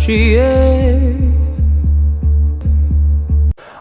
жиі.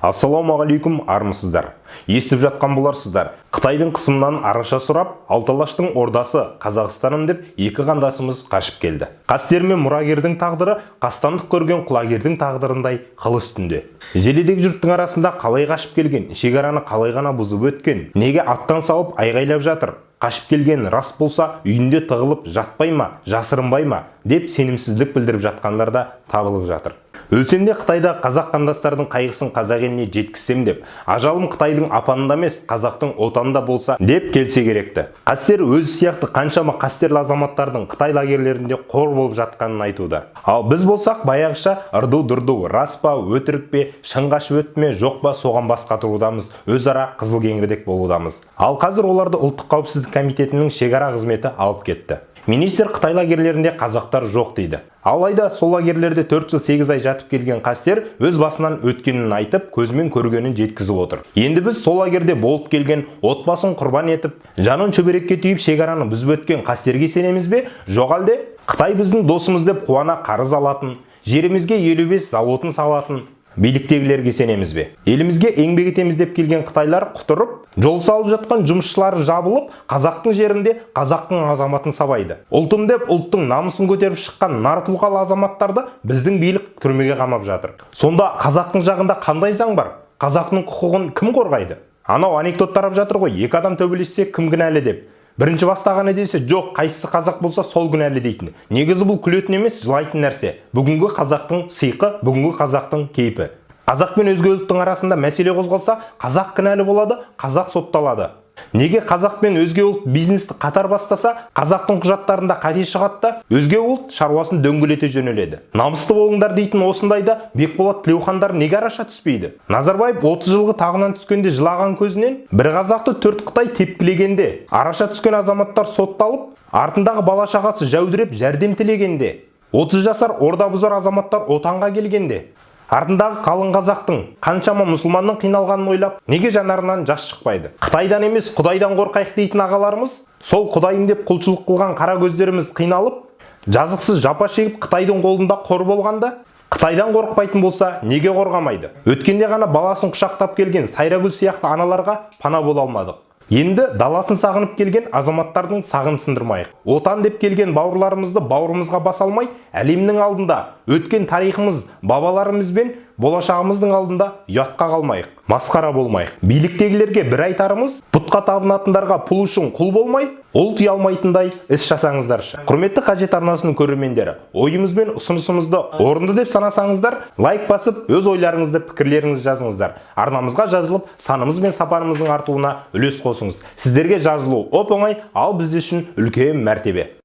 Ассалаумағалейкум, армысыздар. Естіп жатқан боларсыздар. Қытайдың қысымынан араша сұрап, Алты Алаштың ордасы Қазақстаным деп екі қандасымыз қашып келді. Қастер мен мұрагердің тағдыры қастандық көрген құлагердің тағдырындай қыл үстінде. Желідегі жұрттың арасында қалай қашып келген, шекараны қалай ғана бұзып өткен, неге аттан салып айғайлап жатыр, қашып келген рас болса үйінде тығылып жатпай ма, жасырынбай ма деп сенімсіздік білдіріп жатқандар да табылып жатыр. Өлсем де Қытайда қазақ қандастардың қайғысын қазақ еліне жеткізсем деп, ажалым Қытайдың апанында емес, қазақтың отанында болса деп келсе керекті. Қастер өзі сияқты қаншама қастерлі азаматтардың Қытай лагерлерінде қор болып жатқанын айтуда. Ал біз болсақ баяғыша ырду-дырду, рас па, өтірік пе, шын қашып өтті ме, жоқ па, соған бас қатырудамыз, өзара қызыл кеңірдек болудамыз. Ал қазір оларды Ұлттық қауіпсіздік комитетінің шекара қызметі алып кетті. Министр Қытай лагерлерінде қазақтар жоқ дейді. Алайда сол лагерлерде 4 жыл 8 ай жатып келген Қастер өз басынан өткенін айтып, көзімен көргенін жеткізіп отыр. Енді біз сол лагерде болып келген, отбасын құрбан етіп, жанын шөберекке түйіп шекараны бұзып өткен Қастерге сенеміз бе? Жоқ әлде Қытай біздің досымыз деп қуана қарыз алатын, жерімізге 55 зауытын салатын биліктегілерге сенеміз бе? Елімізге еңбек етеміз деп келген қытайлар құтырып, жол салып жатқан жұмысшылары жабылып, қазақтың жерінде қазақтың азаматын сабайды. Ұлтым деп ұлттың намысын көтеріп шыққан нар тұлғалы азаматтарды біздің билік түрмеге қамап жатыр. Сонда қазақтың жағында қандай заң бар? Қазақтың құқығын кім қорғайды? Анау анекдот тарап жатыр ғой, екі адам төбелессе кім кінәлі деп. Бірінші бастағаны десе, жоқ, қайсысы қазақ болса сол кінәлі дейтін. Негізі бұл күлетін емес, жылайтын нәрсе. Бүгінгі қазақтың сиқы, бүгінгі қазақтың кейпі. Қазақ пен өзге ұлттың арасында мәселе қозғалса, қазақ кінәлі болады, қазақ сотталады. Неге қазақ пен өзге ұлт бизнесті қатар бастаса, қазақтың құжаттарында қате шығады да, өзге ұлт шаруасын дөңгелете жөнеледі. Намысты болыңдар дейтін осындайда Бекболат Тілеухандар неге араша түспейді? Назарбаев 30 жылғы тағынан түскенде жылаған көзінен бір қазақты 4 қытай тепкілегенде, араша түскен азаматтар сотталып, артындағы бала шағасы жәудіреп жәрдем тілегенде, 30 жасар орда бұзар азаматтар отанға келгенде, артындағы қалың қазақтың қаншама мұсылманның қиналғанын ойлап, неге жанарынан жас шықпайды? Қытайдан емес, Құдайдан қорқайық дейтін ағаларымыз, сол Құдайым деп құлшылық қылған қара көздеріміз қиналып, жазықсыз жапа шегіп Қытайдың қолында қор болғанда, Қытайдан қорықпайтын болса, неге қорғамайды? Өткенде ғана баласын құшақтап келген Сайрагүл сияқты аналарға пана бола алмадық. Енді даласын сағынып келген азаматтардың сағын сындырмайық. Отан деп келген бауырларымызды бауырымызға баса алмай, әлемнің алдында, өткен тарихымыз, бабаларымыз бен болашағымыздың алдында ұятқа қалмайық, масқара болмайық. Биліктегілерге бір айтарымыз, бұтқа табынатындарға пұл үшін құл болмай, ұлт ұялмайтындай іс жасаңыздаршы. Құрметті Қажет арнасының көрермендері, ойымыз бен ұсынысымызды орынды деп санасаңыздар, лайк басып, өз ойларыңызды, пікірлеріңізді жазыңыздар. Арнамызға жазылып, санымыз бен сапарымыздың артуына үлес қосыңыз. Сіздерге жазылу оп-оңай, ал біз үшін үлкен мәртебе.